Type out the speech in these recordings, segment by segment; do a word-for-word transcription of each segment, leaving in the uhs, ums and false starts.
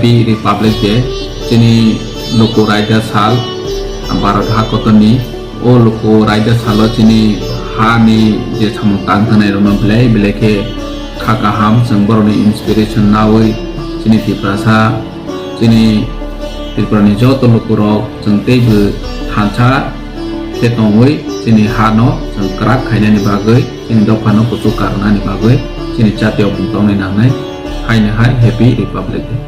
Happy Republic Day. Chini luku raida sal, Bharat ha kotorni. O luku raida salo chini ha ni je samung tang thani rokno belai belai khe kha kaham, chwng borokni inspiration nawi chini Tiprasa, chini Tripura ni joto lukurok chwng teibo thansa khe tongwi chini ha no chwng kwrak khainani bagwi, chini dopha no kuchuk karnani bagwi chini jatiyokmung tongnai nangnai. Haino hai Happy Republic Day.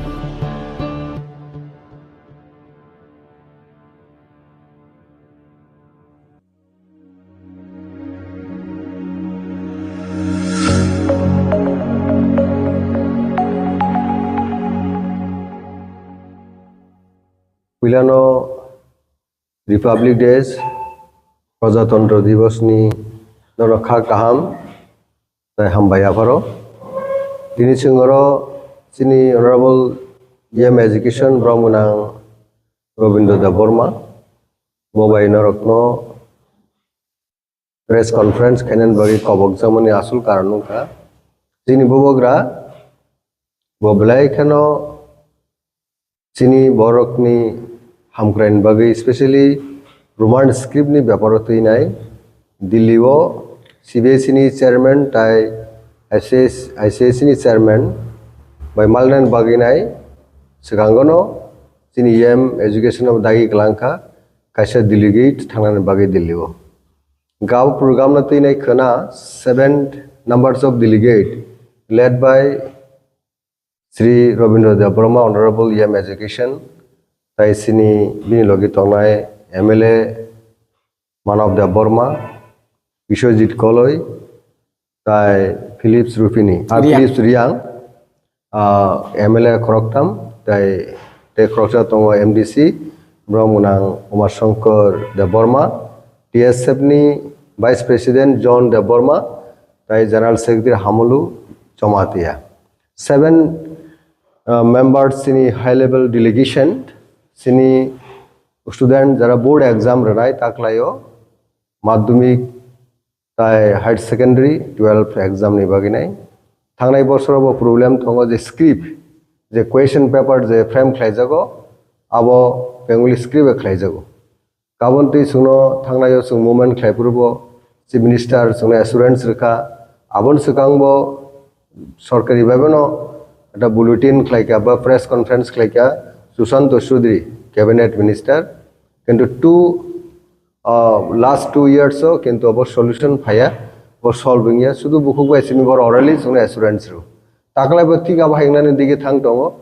Puilano Republic Day, Prajatantro Divas ni nono kha kaham tei hambai yapharo. Tini chwng oro chini Honorable E M Education borok mwnang Robindra Debbarma bo bai norokno press conference khainani bagwi kobokjakmani aswk karon wngkha. Chini bubagra bo belai kheno chini borokni hamkraini bagwi, specially Roman script ni beparo twinai Delhi o C B S E ni chairman tai I C S, I C S E ni chairman bai malnani bagwi nai swkango no chini E M education o dagi kwlangkha kaisa delegate thangnani bagwi Delhi o. Gabo program no twinai khwna seven numbers of delegate led by Shri Robindra Debbarma, Honorable E M Education, tai chini bini logi tongnai M L A Manav Debbarma, Biswajit Koloi, tai Philips Rupini, ah, Riang. Philips Riang, ah, M L A khoroktham, tai, tei khoroksa tongo M D C, borok mwnang Uma Shankar Debbarma, T S F ni Vice President John Debbarma, tai General Secretary Hamulu Jamatia. Seven, uh, members chini high level delegation, chini student jara board exam rwnai taklaio, madhyamik tai higher secondary, twelve exam ni bagwi nai. Thangnai bosoro bo problem tongo je script, je question paper je frame khlaijago, abo Bengali script bai khlaijago. Kabon twi chwngno thangnaio chwng movement khlai phuru bo Chief Minister chwngno assurance rwkha. Aboni swkang bo sorkari bai bono ekta bulletin khlaikha ba press conference khlaikha Sushanta Chowdhury, Cabinet Minister. Kintu two, uh, last two years o kintu abo solution phaiya, bo solve wngya. Sudu bukhuk bai simi boro orally chwngno assurance rw. Taklai bo thik abo hai wngnani dige thang tongo.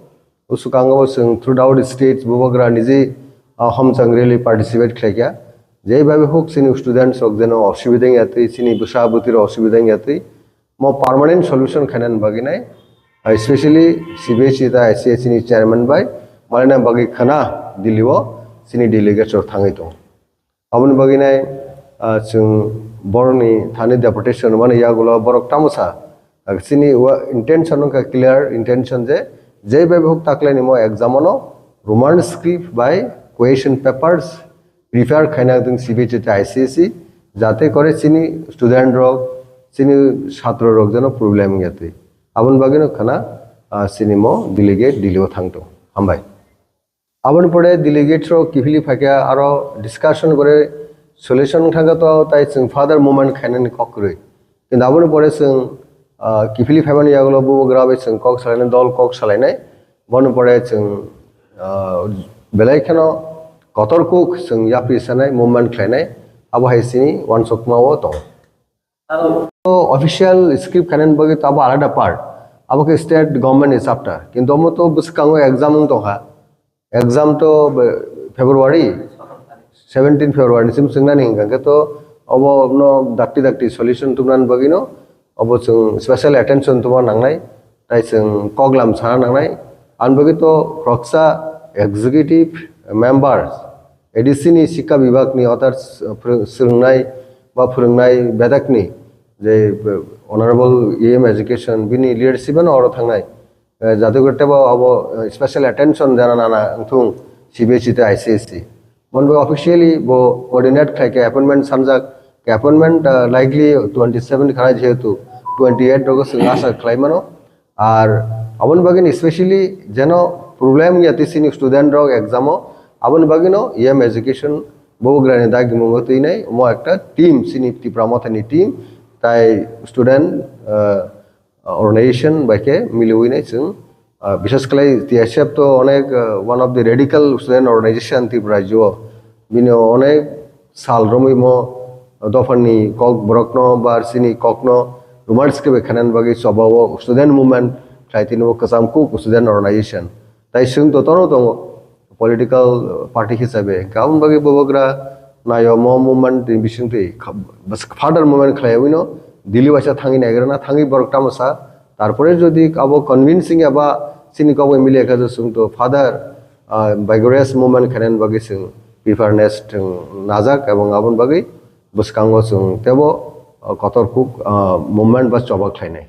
O swkango bo chwng throughout state bubagra niji, ah, homchang rally participate khlaikha. Jei bai huk chini students rok jeno osubida wngya twi, chini bwsa bwtwi rok osubida wngya twi. Mo permanent solution khainani bagwi nai, ah, especially C B S E ta I C S E ni chairman bai malina bagwi khana Delhi o chini delegates rok thangwi tongo. Aboni bagwi nai, ah, chwng borokni thani deputation mani yagulo borok tamo sa. Ah, chini wa-, intention wngkha clear intention je, jei bai huk taklaini mo exam ano Roman script bai question papers prepare khaina tong C B S E tei I C S E, jate kore chini student rok, chini chhatro rok jeno problem wngya twi. Aboni bagwino khana, ah, chini mo delegate Delhi o thang tong. Hambai. Aboni pore delegates rok kiphilwi phaikha, aro discussion gore solution wngthangkha to, tai chwng further movement khainani kok kwrwi. Kintu aboni pore chwng, ah, kiphilwi phaimani yagulo bubagra bai chwng kok salainai, dol kok salainai. Boni pore chwng, ah, belai kheno kotor kuk chwng yapri sanai, movement khlainai. Abo hai chini uansukma o tongo. Aro official script khainani bagwi to abo alada part. Abo khe state government ni chapter. Kintu omo to bwskango exam wng tongkha. Exam to be-, February, seventeen February ni sim swngnani hwnkha khe to obo no dakti dakti solution tubunani bagwi no obo chwng special attention tubuna nangnai. Tai chwng koklam sana nangnai. Ani bagwi to khoroksa executive members, A D C ni Sikha Bibhag ni others, uh, phwrwng-, swrwngnai ba phwrwngnai bedakni je, uh, Honorable E M Education bini leadership ano oro thangnai. Uh, jate kore tebo abo, uh, special attention dena nana wngthung C B S E tei I C S E. Mon bo officially bo coordinate khlai khe appointment sanjak, khe appointment, uh, likely twenty seven khanai jehetu twenty eight rogo chwng asa khlai mano. Ar aboni bagwi specially jeno Problem ya tei chini student rok exam o, aboni bagwi no yam education bubagrani dagimung o twi nai omo ekta team, chini Tipra Motha ni team tai student, uh, organization bai khe miliwi nai chwng, uh, bishes khlai T S F to onek, uh, one of the radical student organization Tripura rajyo o, bini onek sal romwi mo dophani kok borokno ba chini kokno romance khe bai khainani bagwi choba o student movement khlai tini bo kwcham kuk student organization. Tai chwng to toro tongo political party hisabe. Hwnkhe aboni bagwi bubagra nayo mo movement ni bisingtwi kha-, bas further movement khlaiwi no Delhi waisa thangwi naigrana thangwi borok tamo sa. Tarpore jodi abo convincing eba chini kok bai miliya khe chwng to further, ah, vigorous movement khainani bagwi chwng preparedness chwng najak ebong aboni bagwi bwskango chwng tebo, ah, kotor kuk, ah, movement ba choba khlainai.